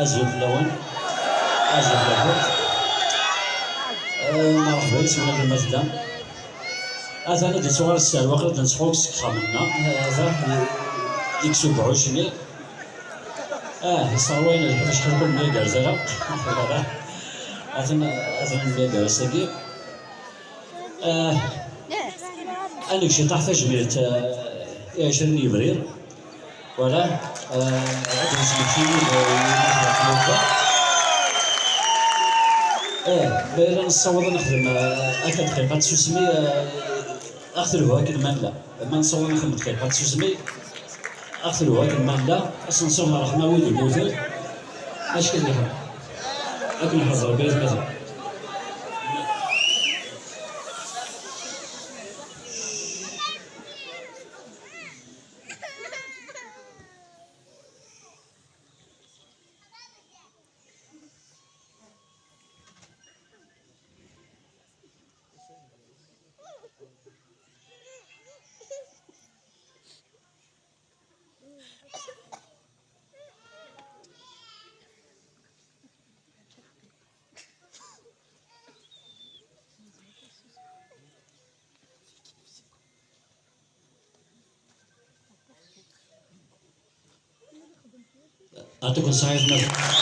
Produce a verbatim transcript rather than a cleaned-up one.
Azul fell-awen. Azul fell-awen. Eh, merḥba yes-wen, alma tellam. Atan ad d-nettuɣal s lweqt ad d-nesɣuk seg uxxam-nneɣ. Eh, atan yekkes ubeɛɛuc-nni. Ah, yesserwa-yi lḥif acḥal ur nemyager ara. Atan, atan nemyager ass-agi. Ah, ad neg ciṭaḥ tajmilt, ah, i ɛecrin yebrir. Voilà. Ah, ad nesmekti, ah, eh, ma yella nessaweḍ ad nexdem, ah, akka dqiqa n tsusmi, ah, ad ɣ-telhu akken ma nella. Ma nessaweḍ ad nexdem dqiqa n tsusmi, ad ɣ-telhu akken ma nella. Ad s-nṣubb ṛṛeḥma wid yemmuten. Acku ad nḥeḍ-, ad nḥeḍ Ṛebbi atmaten. Ɛṭiken ṣṣeḥ i atmaten.